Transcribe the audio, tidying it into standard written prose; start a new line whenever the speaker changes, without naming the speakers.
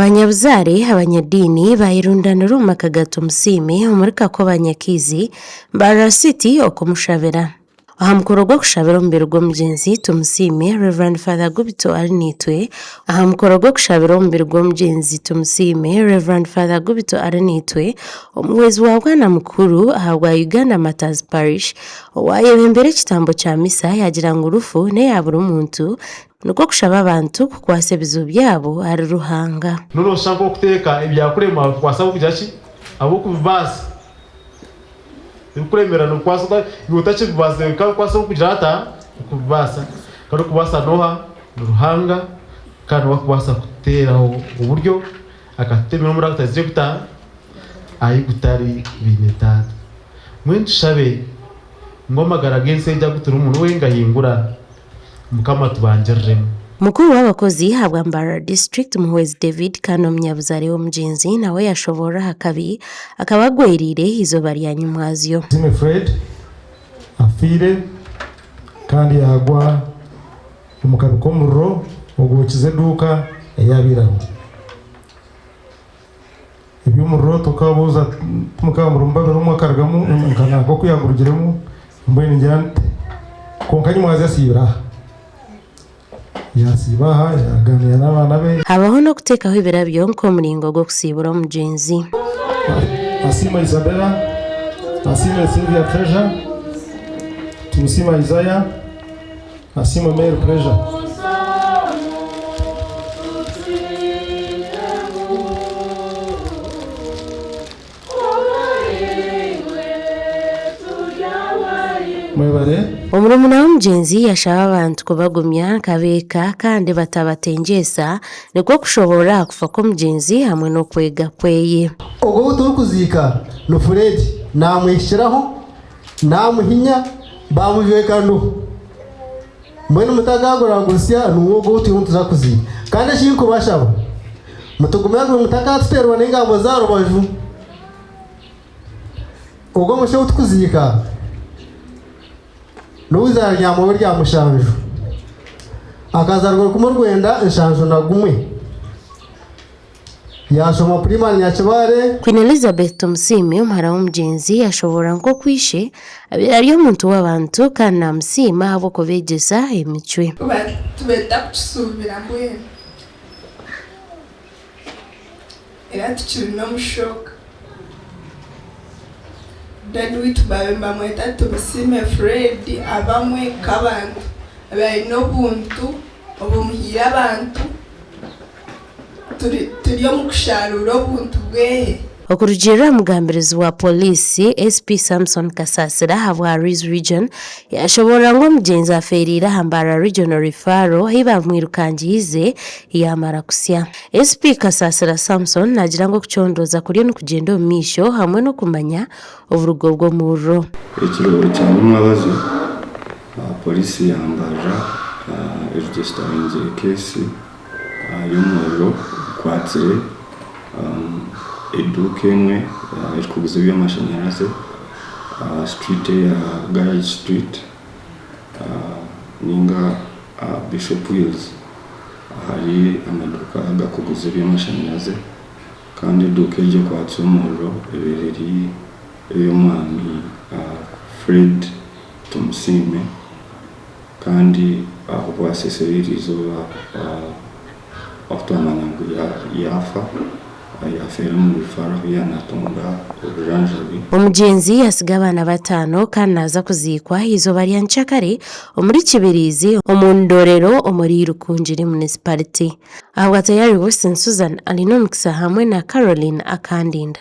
Abanyabuzaare abanyadiini baayerundanira omu maka ga Tumusiime omuri Kakoba Nyakiizi, Mbarara City okumushabira. Aha mukoro gw'okushabira omubiri gw'omugyenzi Tumusiime, Rev. Father Gubito Arinaitwe Aha mukoro gw'okushabira omubiri gw'omugyenzi Tumusiime, Rev. Father Gubito Arinaitwe, omuhwezi wa Bwana Mukuru ahabwa Uganda Martyrs Parish, owaayebembera ekitambo kya misa yaagira ngu rufu n'eya buri muntu Nikwo kushaba abantu kukwasa ebizibu byabo ahari Ruhanga.
N'onoshusha nk'okuteeka ebyakurema bikukwasa ahabw'okugira ki? Ahabw'okubibaasa. Ebikuremerera nibikukwasa ota iwe otakibibaasize bikakukwasa ahabw'okugira ata? Okubibaasa. Kandi orikubaasa n'oha? Ni Ruhanga kandi niwe arikubaasa kututeeraho oburyo akatutemera omuriro gutagizire guta? Ahu gutari baine Taata. Mbwenu tushabe ngu amagara g'ensi egi agu turimu niwe ngahingura. Mukama atubangiriremu.
Mukuru w'abakozi ahabwa Mbarara District, Muhwezi David kandi omunyabuzaare w'omugyenzi nawe yashoboorora aha kabi akaba agwereire eizooba rya nyimwazyo.
Zimwe Fred afiire kandi yaagwa omu kabi k'omuriro ogwokize eduuka ei abaire arimu. Eby'omuriro tukabuuza timukaba murimu babiri omwe akarugamu nka nanka oku yaagurugiremu mbwenu ningira nti kwonka nyimwazi asiibire aha. Yaasiiba aha yaagaaniira n'abaana be.
Habaho n'okuteekaho ebirabyo nk'omuringo gw'okusiibura omugyenzi.
Asiima Isabella, Asiimwe Sylvia Treasure, Tumusiime Isaiah, Asiimwe Mary Pleasure. Mwebare.
Omurumuna w'omugyenzi yashaba abantu kubagumya nk'ab'eka kandi batabatengyesa nikwo kushoboorora aha kufa kw'omugyenzi hamwe n'okwega kweye.
Ogwo ou turikuziika ni Fred, naamwihikiraho Naamuhinya, baamujweka nduhu. Mbwenu mutagaaguragutsya, niwe ogwo ou turiyo nituza kuziika. Kandi eki nkubashaba, mutugumyagumye mutakaatuteerwa n'engambo z'aha rubaju. Ogwo omushaija ou turikuziika n'ow'eizaara rya Mwoyo rya mushanju. Akazaarwa 1971. Yaashoma Purimari Nyakibare.
Queen Elizabeth Tumusiime omuhara w'omugyenzi yashoboorora nk'oku ishe abaire ari omuntu w'abantu kandi namusiima ahabw'okubeegyesa emicwe.
Tube tutakukisuubira mbwenu era tukiri n'omu shock. Dadi waitu baabaire nibamweta Tumusiime Fred abamwe nk'abantu abaire aine obuntu obumuhaire abantu. Turi omu kusharuura obuntu bweye.
Okurugiirira aha mugambirizi wa Pooriisi, SP Samson Kasasira ahabwa Rwizi Region, yashoboorora ngu omugyenzi afeereire aha Mbarara Regional Referral ahi bamwirukangiize yaamara kusya. SP Kasasira Samson naagira ngu okucondooza kuriyo nikugyenda omu maisho hamwe n'okumanya oburugo bw'omuriro.
Ekiro kya nyimwabazyo, Pooriisi ya Mbarara eregisitaringire keesi y'omuriro gukwatsire eduuka emwe erikuguza eby'amashanyarazi aha street eya Garage Street ninga aha Bishop Hills ahari amaduuka agarikuguza eby'amashanyarazi kandi eduuka egi ekwatsire omuriro ebaire eri ey'omwami Fred Tumusiime. Kandi ahu bwasesera eryo izooba ahu twamanya ngu yaafa, yaafeera omu rufaro ahu yaaba naatunga obujanjabi.
Omugyenzi yaatsiga abaana bataano kandi naaza kuziikwa eizooba rya nkyakare omuri Kibirizi omu Ndorero omuri Rukungiri Municipality. Ahabwa Tayari Wilson Susan Alinomukisa hamwe na Caroline Akandinda.